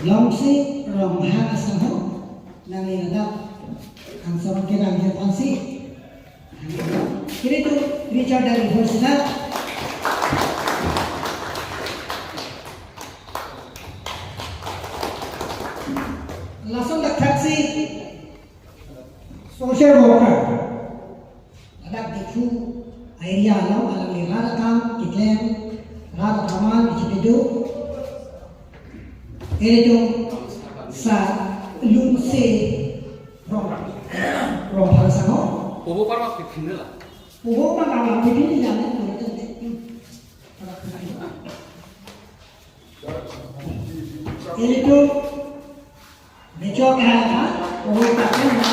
Longsi Ronghang Asanho nang ladap ang sarong kirang Japansi. Kini tu Richard dari Horsna. Langsung dak taxi social worker. Ladap dikhu area lo alang ni Radakam Kitlem Radakaman Ichipidu. Ini tu sa Lungse Rong Rong Palasango. Obo parma pipinne la. Obo parma pipinne la ne ko te. Ini tu Mejo kaya ha, obo parma na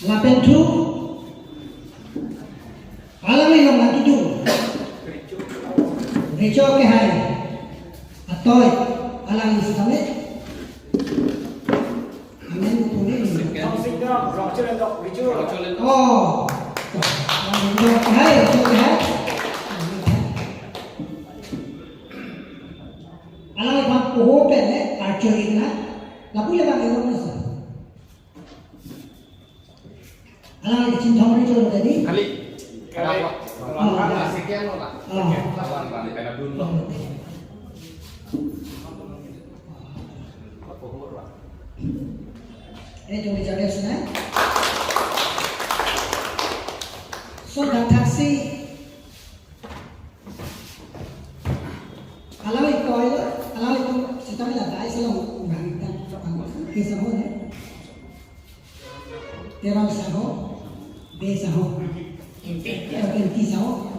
Lapen tu alami long lagi tu. Recho ke hai atoy alang istame amen pune oh recho ke hai recho ke hai alang bang poho pe le archo igna lapu le bang ego na alang chin thong recho tadi kali sekian lo lah. Ini tu bicara sana. So dah taksi. Alam itu alam itu sekarang lah dah selalu bangkit. Kisah ho ne. Terang saho, besaho. Inti saho.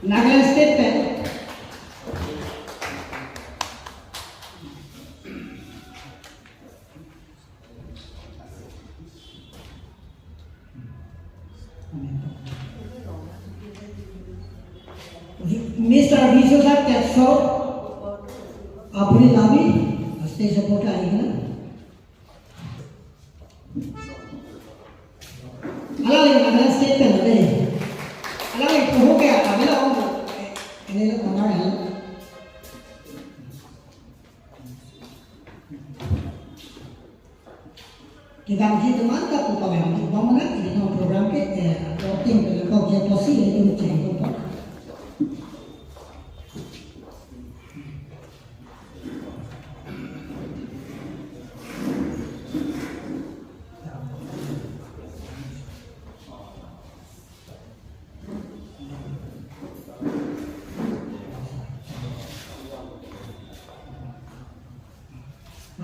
Nagaland State pe Mr. Visual Tetso apuni labi state support ai na alali Nagaland State pe le alali ko ke abela on ene lo konar hal Kita ji teman ka ko pa ba mana ini no program ke reporting ke ko ke posi itu ceng ko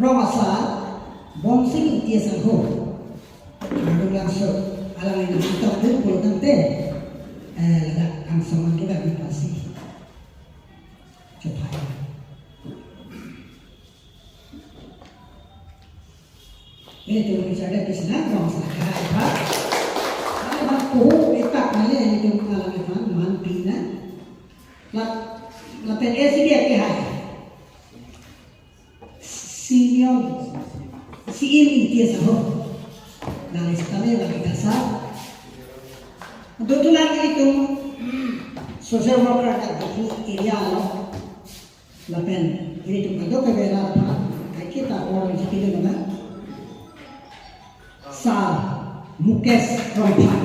Romasa Bomsing tiasa ho lalu langsung alang ini kita tu pulau tante ladak angsaman kita pasti cepat ini tu bicara di sana Romasa ha ha ko etak nale ini tu alang ini man pina la la pen esi dia ke hai senior si ini dia saho nalistame lagi dasar untuk lagi itu social worker tak di area lo lapen ini tu kalau ke bela kita orang sekitar mana sa Mukesh Rompha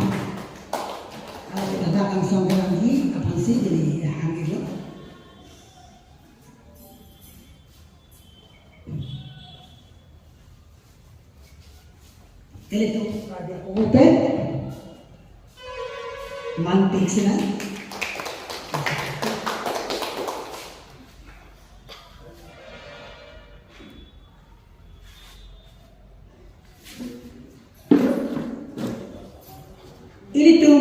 kalau kita datang sampai lagi apa sih jadi hang itu Itu open mantik sila ini tu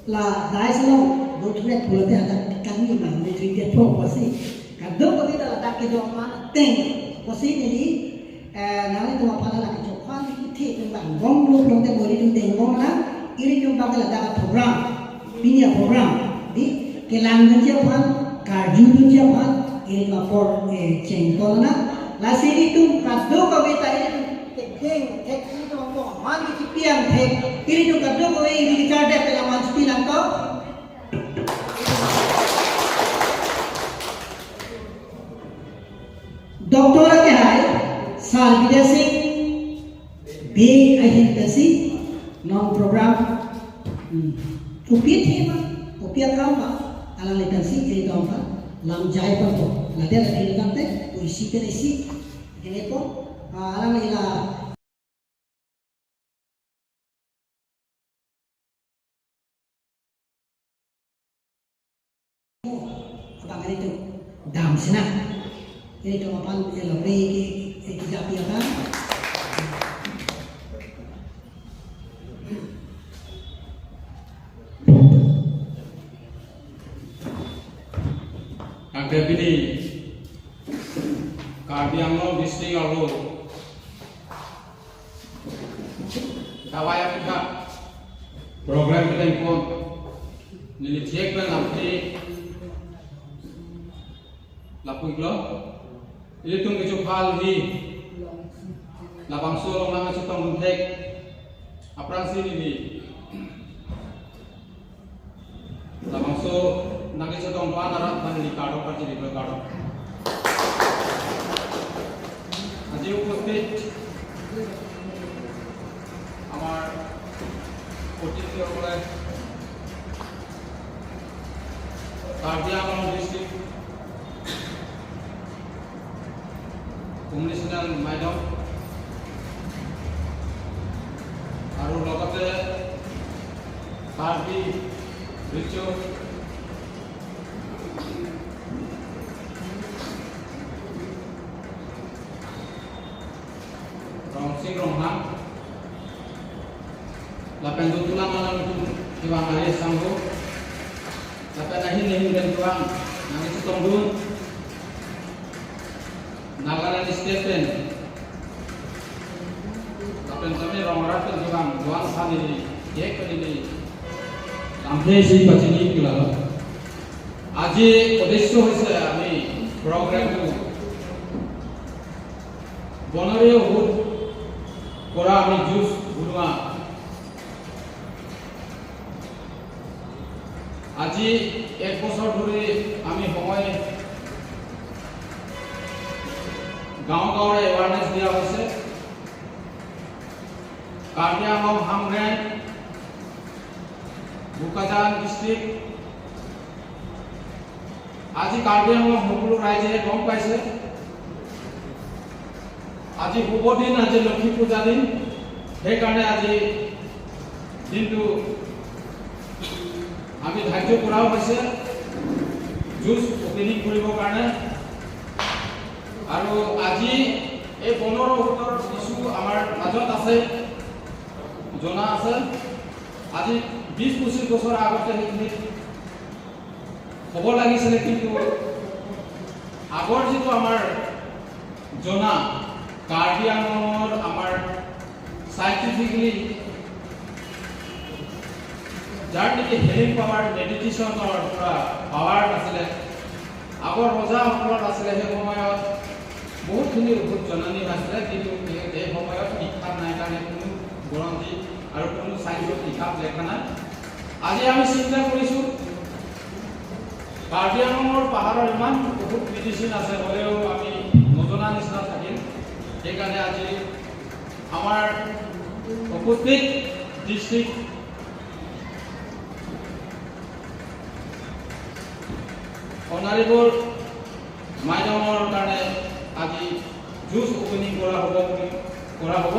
la dai selo doture pulate ada kami ma ni trindia pro pasi kado ko kita la tak ke do ma teng pasi ni nale tu apa la ke chokhan ni the tu bang gong lu long te bori tu teng gong na iri tu bang la da program pinya program di ke lang nu chia phan ka ju nu chia phan iri ma por cheng ko na la siri tu kado ko kita ini Te deng tek ni to mo man ki piang tek iri to kaddo ko ei ri char de la man pi lang to. Doctor ke hai sar Vijay Singh B ahin tasi non program upi thema upi kam ba ala le tasi e dom ba lam jai pa ko la de la thil kam te isi ke isi ene ko ala ila abang itu dam sina ini to pan elo re ki ki japi apa. Bini Karbi Anglong district আৰু দাৱায়া পিঠা programme kita ikut nili cek na lampi lapui klo ili tung kichu phal hi lapang so long lang chu tong thek aprang si nili lapang so nagi chu tong pa nara man li kado par ji li kado. আজি উপস্থিত আমাৰ অতিথিসকলে Karbi Anglong district commissioner মাইডম আৰু লগতে Karbi ৰিচু Rongsing Ronghang lapen tulang malam itu kiwang ari sanggo lapen ahin nihin dan tuang nangis tongdun Nagaland Stephen lapen kami rongrat kiwang duang sanini ek ini lamphei si pachini kilalo. আজি উদ্দেশ্য হৈছে আমি প্ৰগ্ৰেমটো বনৰীয় ঔষধ কৰা আমি জুচ বনোৱা। আজি এক বছৰ ধৰি আমি সময় গাঁও গাঁৱৰে এৱাৰনেছ দিয়া হৈছে। কাৰ্বি আংলং হামৰেং বোকাজান ডিষ্ট্ৰিক্ট আজি কাৰ্বি আংলং সকলো ৰাইজে গম পাইছে। আজি শুভ দিন, আজি লক্ষী পূজা দিন, সেইকাৰণে আজি দিনটো আমি ধাৰ্য কৰাও হৈছে জুচ অপেনিং কৰিবৰ কাৰণে। আৰু আজি এই বনৰ ঔষধৰ ইছ্যু আমাৰ মাজত আছে, জনা আছে। আজি 20-25 বছৰ আগতে সেইখিনি হ'ব লাগিছিলে, কিন্তু আগৰ যিটো আমাৰ জনা কাৰ্বি আংলঙৰ আমাৰ চাইণ্টিফিকেলি যাৰ নেকি হিলিং পাৱাৰ মেডিটেশ্যনৰ পৰা পাৱাৰ আছিলে, আগৰ ৰজাসকলৰ আছিলে, সেই সময়ত বহুতখিনি ঔষধ জনানি আছিলে, কিন্তু এই সময়ত শিক্ষা নাই কাৰণে কোনো বুৰঞ্জী আৰু কোনো চাইন্সত কিতাপ লেখা নাই। আজি আমি চিন্তা কৰিছোঁ কাৰ্বি আংলঙৰ পাহাৰৰ ইমান বহুত মেডিচিন আছে হ'লেও আমি নজনা নিচিনা থাকিম। সেইকাৰণে আজি আমাৰ উপস্থিত ডিষ্ট্ৰিক্ট অনাৰেবল মাইডমৰ কাৰণে আজি জুচ অপেনিং কৰা হ'ব বুলি কৰা হ'ব।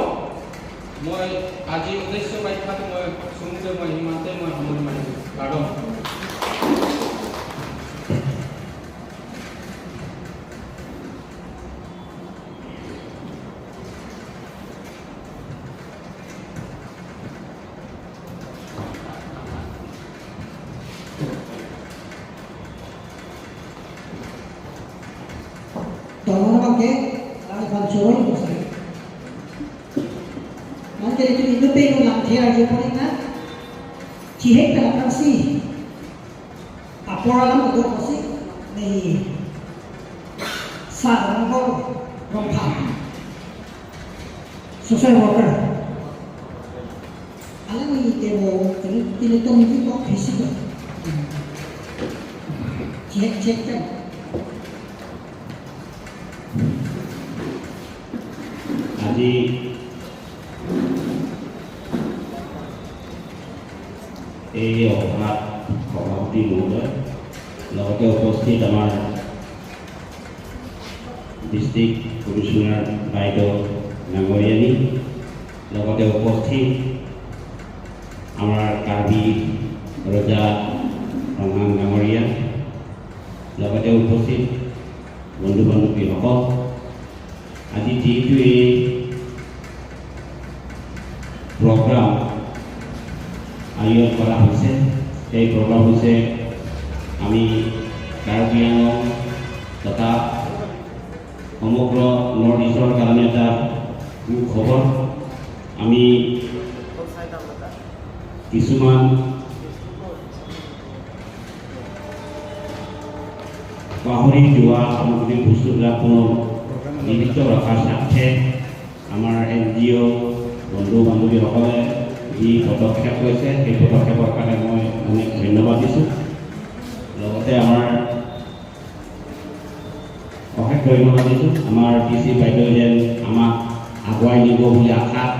মই আজি উদ্দেশ্য ব্যাখ্যাটো মই চমুকৈ মই সিমানতে মই সামৰণি মাৰিছোঁ। কাৰণ Tolong ke ala control ko sa. Man ke itu itu pe no lam thea jo pore na chi hek la kam si apor lam ko ko si nei sa rong ko rong pha Social worker. Alam ni kewo tinitong dito physical. Check check kan. আজি এই সভাত সভাপতি মহোদয়, লগতে উপস্থিত আমাৰ district commissioner বাইদেউ ডাঙৰীয়ানী, লগতে উপস্থিত আমাৰ কাৰ্বি ৰজা ৰঙাং ডাঙৰীয়া, লগতে উপস্থিত বন্ধু বান্ধৱীসকল, আজি যিহেতু এই প্ৰগ্ৰাম আয়োজন কৰা হৈছে, সেই প্ৰগ্ৰাম হৈছে আমি কাৰ্বি আংলং তথা সমগ্ৰ নৰ্থ ইষ্টৰ কাৰণে এটা সুখবৰ। আমি কিছুমান পাহৰি যোৱা সামগ্ৰিক বস্তুবিলাক পুনৰ জীৱিত ৰখাৰ স্বাৰ্থে আমাৰ এনজিঅ' বন্ধু বান্ধৱীসকলে যি পদক্ষেপ লৈছে, সেই পদক্ষেপৰ কাৰণে মই অনেক ধন্যবাদ দিছোঁ। লগতে আমাৰ অশেষ ধন্যবাদ দিছোঁ আমাৰ ডি চি বাইদেউ যেন আমাক আগুৱাই নিব বুলি আশাত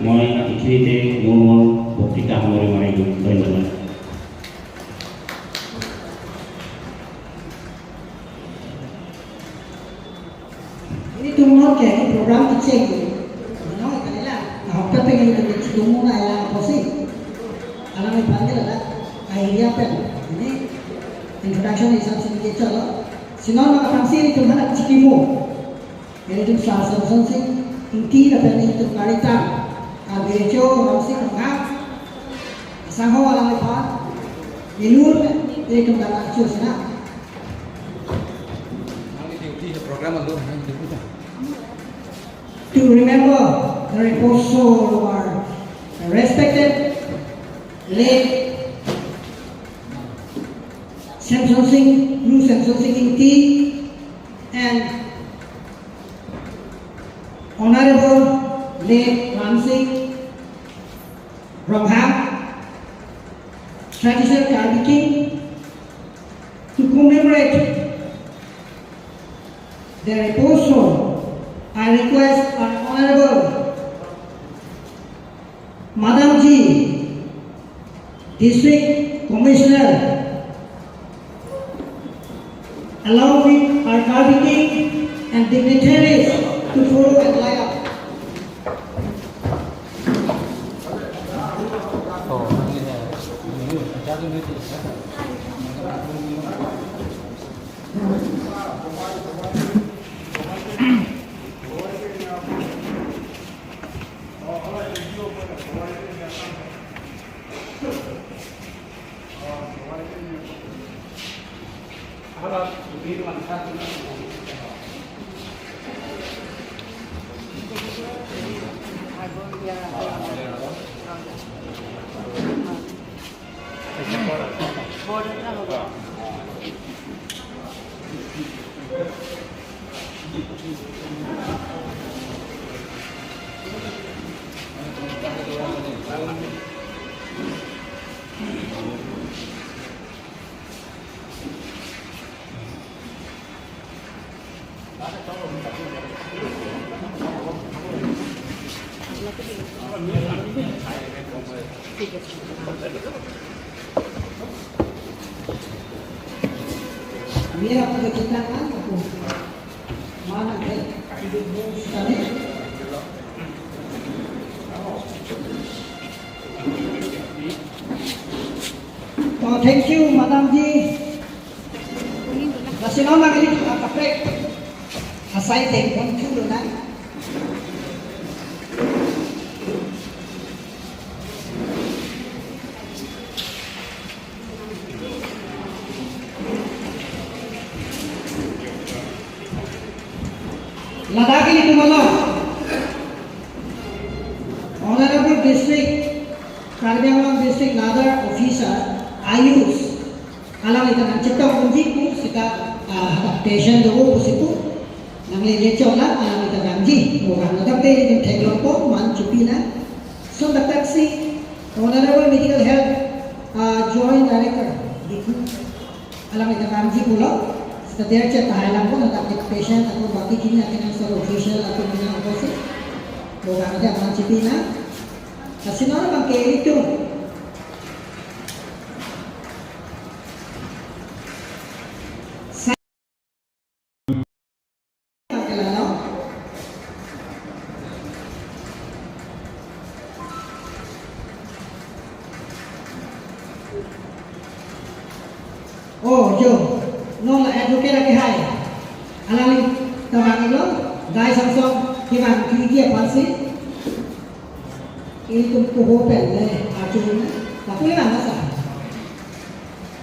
মই এইখিনিতে মোৰ মোৰ বক্তৃতা সামৰি মাৰিলোঁ। ধন্যবাদ। Ini tunggu ke program kecil tu. Mana kanila. Hafta pengen itu tunggu na ya posi. Alam ni panggil lah. Idea pen. Ini introduction hisab से ये चलो. Sinon maka kamsi itu mana chikimu. Ini tu Samson Singh inti la pen itu karita. Abejo Ramsi Kangha. Sangho alam ni pa. Nilur itu dalam chusna. Programme To remember the repose soul of our respected late Samson Singh, Blue Samson Singh Ingti, and Honorable late Ram Singh Ronghang, traditional Karbi King, to commemorate their repose soul, I request our Honorable Madam G, District Commissioner, along with our Karbi King and dignitaries to follow and light up. Oh. Amir apa kita kan aku mana है tadi. Oh, thank you, Madam G. Nasional lagi kaprek. Asai teng pon na. Ladakh ini tumalo. Honorable District Karbi Anglong District Ladakh Officer Ayush alam ita nang cipta kunji ku sita patient do kusiku. Nang le cho la alang ita gamji o gam na te ni thek lo ko man chupi na so the taxi honorable medical health joint director dikhu alang ita gamji ko sa der che ta lang ko na ta patient ako baki kini akin ang sa official ako mina ako si o gam na man chupi na asinora bang ke itu. Oh, jo, no la advocate ke hai. Alali tawang ilo, dai samsung kiwan kiki pansi. Ini tum ko hotel le aju na. Tapuli na sa.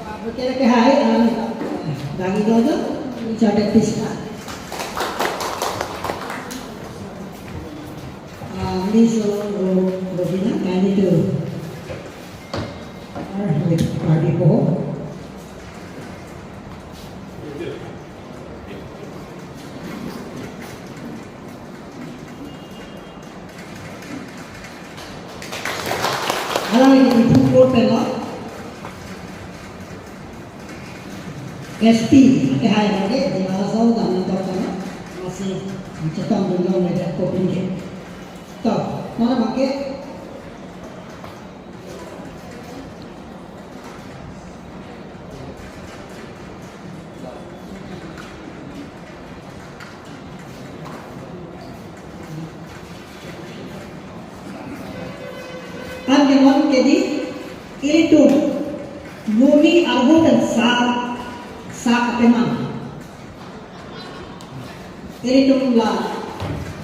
Advocate ke hai alali dang ilo jo, chartered pista. Miss Robina, kindly to with party ko. SP ke hai lagi di mana sau dan nanti apa masih cetak belum ada kopi ni. Toh, mana pakai? An kedi itu nuni argo dan sa sa kateman. Itu la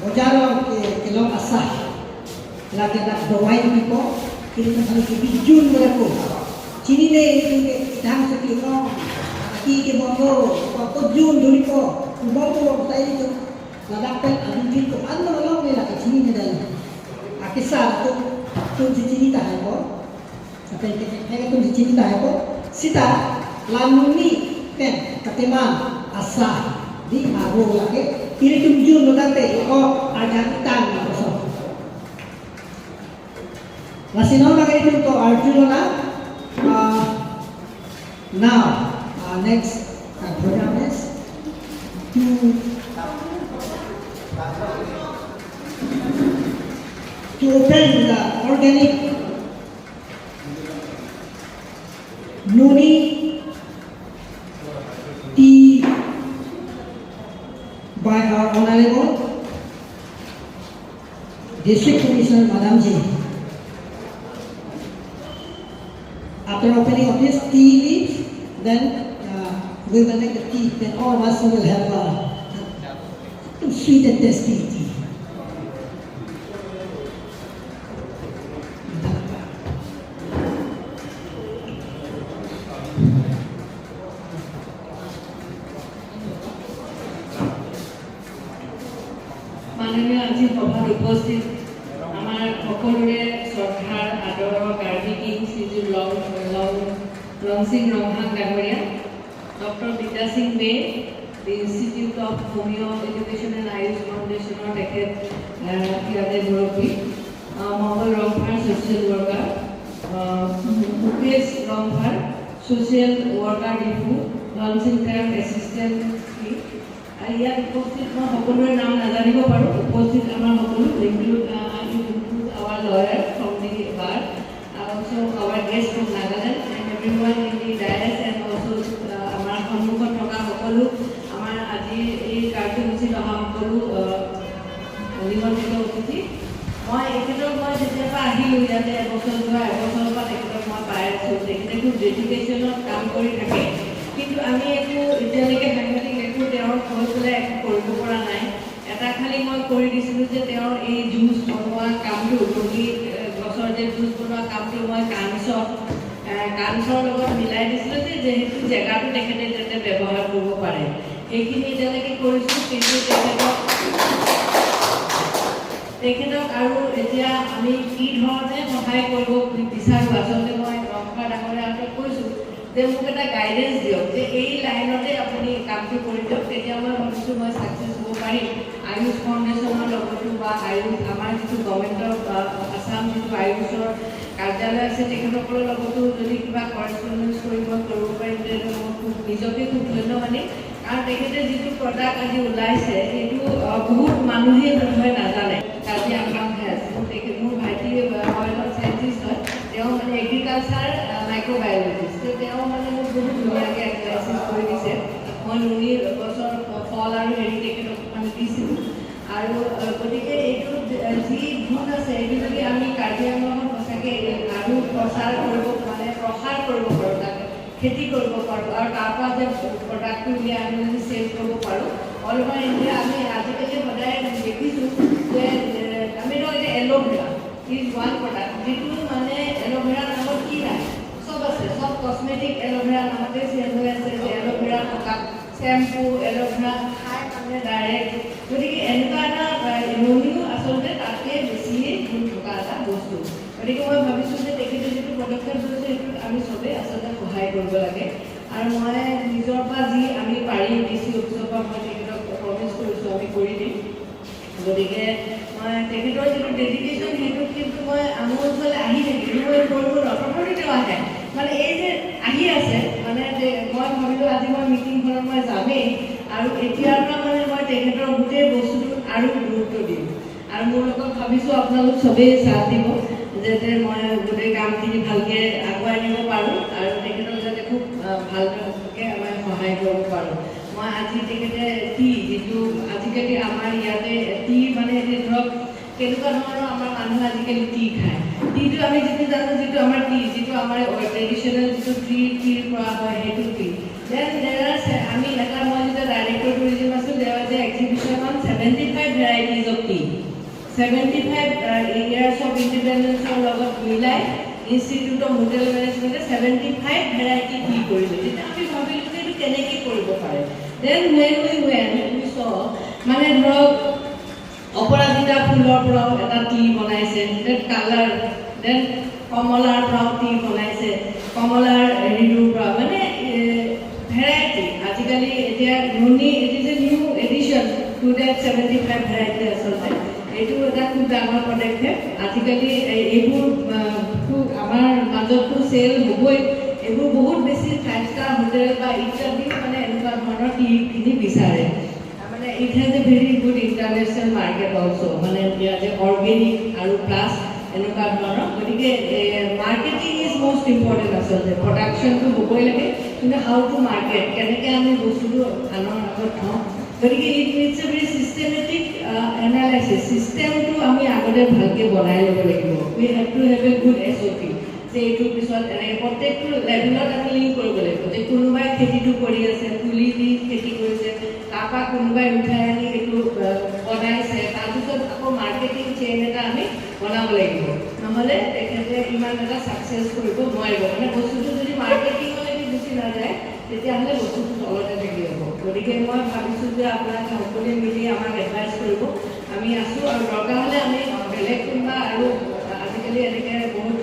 bojaro ke kelong asah la ke dak dawai ko itu hal ke bijun mereka. Chini ne itu ke dang sekli ko aki ke bongo ko jun duri ko bongo ko tai itu la dak pen adun ko anno lo me la ke chini ne dal akisa tu tum si chini ta ko sampai ke tum si chini ta ko sita lanuni pen kateman asah di aro lagi ini tum jun no tante ko ada tan ko Lasino lagi itu to Arjuna na now next program is to open the organic noni tea by our honorable District Commissioner Madam Ji. After opening of this tea leaves, then we will make the tea. Then all of us will have a sweet and tasty tea. মাননীয় আজি সভাত উপস্থিত আমাৰ সকলোৰে শ্ৰদ্ধাৰ আদৰৰ Karbi king শ্ৰীযুত লং লং লংচিং ৰংহাং ডাঙৰীয়া, doctor Vidya Singh Mey, the institute of homeo education and Ayush ফাউণ্ডেশ্যনৰ তেখেত ইয়াতে মুৰব্বী, Mangal Rongphar social worker, Mukesh Rongphar social worker Diphu, Lansing Terang assistant. ইয়াত উপস্থিত মই সকলোৰে নাম নাজানিব পাৰোঁ, উপস্থিত আমাৰ সকলো include our lawyer from the bar, also our guest from Nagaland and everyone in the dais and also আমাৰ সন্মুখত থকা সকলো আমাৰ আজিৰ এই কাৰ্যসূচীত অহা সকলো নিমন্ত্ৰিত অতিথি। মই এখেতক মই যেতিয়াৰ পৰা আহিলোঁ ইয়াতে এবছৰ যোৱা এবছৰৰ পৰা তেখেতক মই পাই আছোঁ। তেখেতে খুব ডেডিকেশ্যনত কাম কৰি থাকে, কিন্তু আমি একো এতিয়ালৈকে সাংঘাতিক একো তেওঁৰ হৈ পেলাই একো কৰিব পৰা নাই। এটা খালি মই কৰি দিছিলোঁ যে তেওঁৰ এই জুচ বনোৱা কামটো, নদী গছৰ যে জুচ বনোৱা কামটো মই কাঞ্চৰ লগত মিলাই দিছিলোঁ যে যিহেতু জেগাটো তেখেতে যাতে ব্যৱহাৰ কৰিব পাৰে, সেইখিনি এতিয়ালৈকে কৰিছোঁ। কিন্তু তেখেতক আৰু এতিয়া আমি কি ধৰণে সহায় কৰিব বিচাৰোঁ, আচলতে মই ৰংফা ডাঙৰীয়াহঁতক কৈছোঁ যে মোক এটা গাইডেঞ্চ দিয়ক যে এই লাইনতে আপুনি কামটো কৰি দিয়ক, তেতিয়া মই ভাবিছোঁ মই ছাকচেছ হ'ব পাৰিম। পাৰিম, আয়ুষ ফাউণ্ডেশ্যনৰ লগতো বা আয়ুষ আমাৰ যিটো গভৰ্ণমেণ্টৰ আছাম যিটো আয়ুষৰ কাৰ্যালয় আছে, তেখেতসকলৰ লগতো যদি কিবা কৰেচপণ্ডেঞ্চ কৰিব পাৰিম, তেতিয়াহ'লে মই খুব নিজকে খুব ধন্য মানিম। কাৰণ তেখেতে যিটো প্ৰডাক্ট আজি ওলাইছে, সেইটো বহুত মানুহেই বোধহয় নাজানে। কাৰ্বি আংলং হেজ মোৰ তেখেত মোৰ ভাইটি অইলৰ চাইণ্টিষ্ট হয়, তেওঁ মানে এগ্ৰিকালচাৰ মাইক্ৰ'বায়'লজিষ্ট। তেওঁ মানে মোক বহুত ধুনীয়াকৈ এনালাইচিছ কৰি দিছে। মই নুনি গছৰ ফল আৰু হেৰি তেখেতক মানে দিছিলোঁ। আৰু গতিকে এইটো যি গুণ আছে, এইটো যদি আমি কাৰ্বি আংলঙত সঁচাকৈ আৰু প্ৰচাৰ কৰিব, মানে প্ৰসাৰ কৰিব পাৰোঁ, তাক খেতি কৰিব পাৰোঁ আৰু তাৰ পৰা যে প্ৰডাক্টটো উলিয়াই আমি যদি চেল কৰিব পাৰোঁ অল অভাৰ ইণ্ডিয়া। আমি আজিকালি সদায় দেখিছোঁ যে আমি ধৰক এতিয়া এল'ভেৰা is one product, যিটো মানে এল'ভেৰাৰ নামত কি নাই, চব আছে। চব কচমেটিক এল'ভেৰা নামতে চেল হৈ আছে, যে এল'ভেৰা থকা চেম্পু, এল'ভেৰা খাই মানুহে ডাইৰেক্ট। গতিকে এনেকুৱা এটা নুনিও আচলতে তাতকৈ বেছিয়ে গুণ থকা এটা বস্তু। গতিকে মই ভাবিছোঁ যে তেখেতে যিটো পদক্ষেপ লৈছে, সেইটোত আমি চবেই আচলতে সহায় কৰিব লাগে। আৰু মই নিজৰ পৰা যি আমি পাৰিম, ডি চি অফিচৰ পৰা মই তেখেতক প্ৰমিছ কৰিছোঁ, আমি কৰি দিম। গতিকে মই তেখেতৰ যিটো ডেডিকেশ্যন, সেইটোত কিন্তু মই মোৰ ওচৰলৈ আহি থাকিম, মই কৰিব নোৱাৰোঁ। তথাপিতো তেওঁ আহে, মানে এই যে আহি আছে, মানে যে মই ভাবিলোঁ আজি মই মিটিংখনত মই যামেই আৰু এতিয়াৰ পৰা মানে মই তেখেতৰ গোটেই বস্তুটোত আৰু গুৰুত্ব দিম। আৰু মোৰ লগত ভাবিছোঁ আপোনালোক চবেই চাথ দিব, যাতে মই গোটেই কামখিনি ভালকৈ আগুৱাই নিব পাৰোঁ আৰু তেখেতক যাতে খুব ভালকৈ মই সহায় কৰিব পাৰোঁ। মই আজি তেখেতে টি যিটো আজিকালি আমাৰ ইয়াতে টি, মানে এতিয়া ধৰক কেনেকুৱা ধৰণৰ আমাৰ মানুহে আজিকালি টি খায়। টিটো আমি যিটো জানো, যিটো আমাৰ টি, যিটো আমাৰ ট্ৰেডিশ্যনেল যিটো ট্ৰিৰ পৰা হয়, সেইটো টি। Then দেৰ আৰ আমি এটা মই যেতিয়া ডাইৰেক্টৰ টুৰিজিম আছোঁ, there was a exhibition on 75 varieties of tea. 75 years of ইণ্ডিপেণ্ডেঞ্চৰ লগত মিলাই ইনষ্টিটিউট অফ হোটেল মেনেজমেণ্টে 75 ভেৰাইটি টি কৰিলে। তেতিয়া আমি ভাবিলোঁ যে এইটো কেনেকৈ কৰিব পাৰে। Then when we saw, মানে ধৰক অপৰাজিতা ফুলৰ পৰাও এটা টি বনাইছে, then colour, then কমলাৰ পৰাও টি বনাইছে, কমলাৰ হেৰিটোৰ পৰা, মানে ভেৰাইটি। আজিকালি এতিয়া নুনি, it is a new addition to that 75 variety. আচলতে এইটো এটা খুব ডাঙৰ পদক্ষেপ। আজিকালি এইবোৰ খুব আমাৰ মাজততো চেল হ'বই। এইবোৰ বহুত বেছি ফাইভ ষ্টাৰ হোটেল বা ইত্যাদিও মানে এনেকুৱা ধৰণৰ টিখিনি বিচাৰে। মানে it has a very good international market also, মানে ইয়াতে অৰ্গেনিক আৰু প্লাছ এনেকুৱা ধৰণৰ। গতিকে মাৰ্কেটিং is most important. আচলতে প্ৰডাকশ্যনটো হ'বই লাগে, কিন্তু how to market, কেনেকৈ আমি বস্তুটো আনৰ আগত থওঁ। গতিকে it needs a very systematic analysis. চিষ্টেমটো আমি আগতে ভালকৈ বনাই ল'ব লাগিব। We have to have a good SOP, যে এইটোৰ পিছত এনেকৈ প্ৰত্যেকটো লেভেলত আমি লিংক কৰিব লাগিব, যে কোনোবাই খেতিটো কৰি আছে, পুলি দি খেতি কৰিছে, তাৰপৰা কোনোবাই উঠাই আনি এইটো বনাইছে, তাৰপিছত আকৌ মাৰ্কেটিং চেইন এটা আমি বনাব লাগিব। নহ'লে তেখেতে ইমান এটা ছাকচেছ কৰিব নোৱাৰিব। মানে বস্তুটো যদি মাৰ্কেটিঙলৈকে গুচি নাযায়, তেতিয়াহ'লে বস্তুটো তলতে থাকি যাব। গতিকে মই ভাবিছোঁ যে আপোনালোকে সকলোৱে মিলি আমাক এডভাইচ কৰিব, আমি আছোঁ। আৰু দৰকাৰ হ'লে আমি বেলেগ কোনোবা, আৰু আজিকালি এনেকৈ বহুত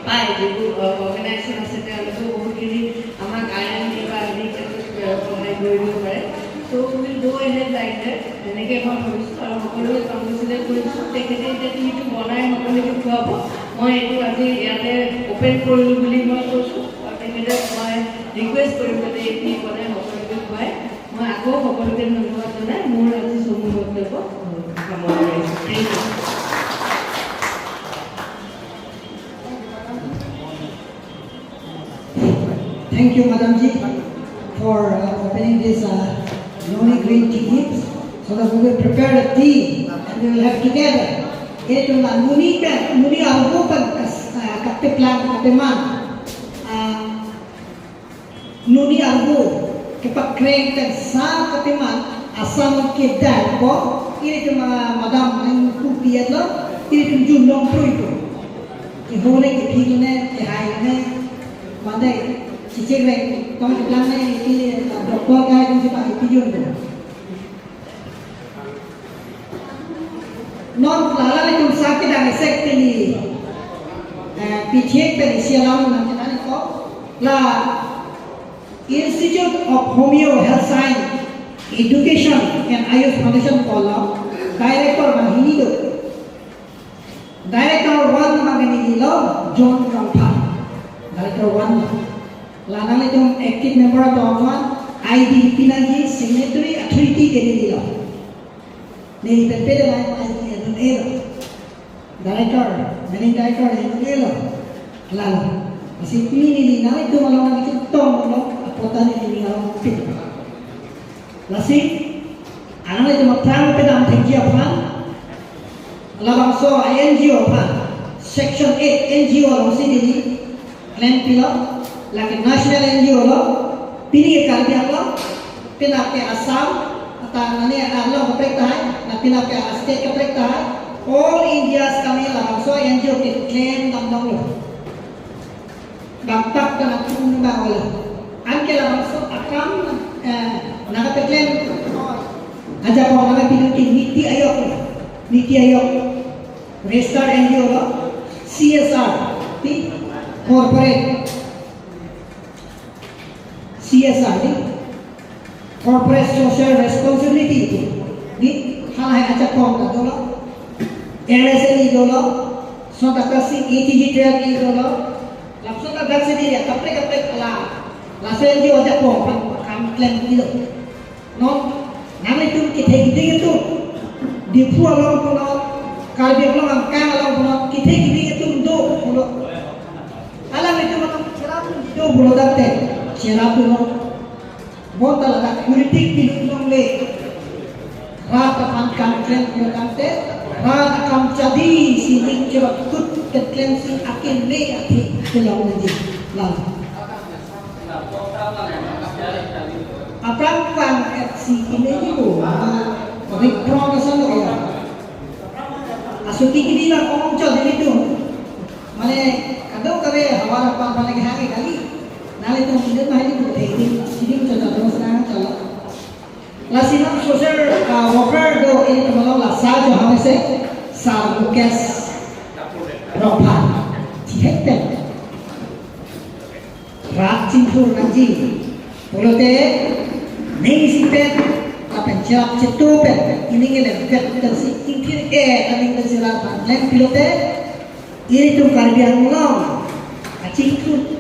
পায়, যিবোৰ অৰ্গেনাইজেশ্যন আছে, তেওঁলোকেও বহুতখিনি আমাক আৰ এন ডি বা হেৰি ক্ষেত্ৰত সহায় কৰি দিব পাৰে। So we'll go ahead like that, এনেকৈ মই ভাবিছোঁ আৰু সকলোৱে কংগ্ৰেচুলেট কৰিছোঁ। তেখেতে এতিয়া টিটো বনাই সকলোকে খুৱাব। মই এইটো আজি ইয়াতে অ'পেন কৰিলোঁ বুলি মই কৈছোঁ আৰু তেখেতক মই ৰিকুৱেষ্ট কৰিম যাতে এই টি বনাই সকলোকে খুৱাই। মই আকৌ সকলোকে ধন্যবাদ জনাই মোৰ আজি চমু বক্তব্য সামৰণি মাৰিছোঁ। Thank you. Thank you, Madam Ji, for opening this Noni green tea leaves so that we will prepare a tea and we will have together. Ito na nuni ka nuni algo pag kape plan kape man. Nuni algo kapag kreng kan sa kape man asam kedan ko ini mga madam ang kupiat lo ini jun long pro ito. Ihore ki phine ki hai ne mandai cicik reng tong bilang ne iki doktor kaya kung si pak iki jun ko. Non lala le tum sakit ang esek pili pithiek pili sialam nam janan ko la Institute of Homeo Health Science. Education and Ayush Foundation ko Director Mahinido. Director 1 Maganilo John Rampa. Director 1. Lanang itong active member to one ID Pinagi signatory authority kenilo. Ni pepele lang ID elo. Director, managing director elo. Lalo. Kasi pinili na ito malong ito mo apotan ni ni pit. Lasi anang ito maprang pedam tengkia pan. Labang so NGO pan. Section 8 NGO long si dili plan pilo laki national NGO lo pini karbiang lo pinake Assam atang nani lo kaprektahay na pinake state kaprektahay all India's kami labang so NGO ke claim dam dam lo. Bangpak na tung ba wala. Ang kailangan so akam nakapeklen aja ko mga pinuti Niti Ayok Niti Ayok registered NGO lo CSR ti corporate CSR ti corporate social responsibility ito di halay aja ko na dolo RSL dolo so takasi ATG trail dolo lapso na vaccine dia kapre kapre ala lase NGO aja ko kam claim dilo no nang itu kita kita itu di pulau pulau Karbi Anglong ang kang along pulau kita kita itu do pulau alam itu macam cerapun do pulau date cerapun botol ada politik pilung le rata pan kam claim pulau date rata kam jadi sini cerap kut ke claim si akin le ati pulau nanti lalu Aprang pang at si ini ko Rick Pro na sa kaya asuti kini na kong cho dili tu mane kado kare hawara pan pan lagi hangi kali nale tu indut mahali ko thei sini cho cho do sa chalo la sinam social worker do ini malo la sa jo hame se sa Lucas Ropa thekte rat chinthur nanji bolote nei sipen apen chap chetu pen ini ngele ket si ingthir e aning sila ban lem pilote ini tu Karbi Anglong aching tu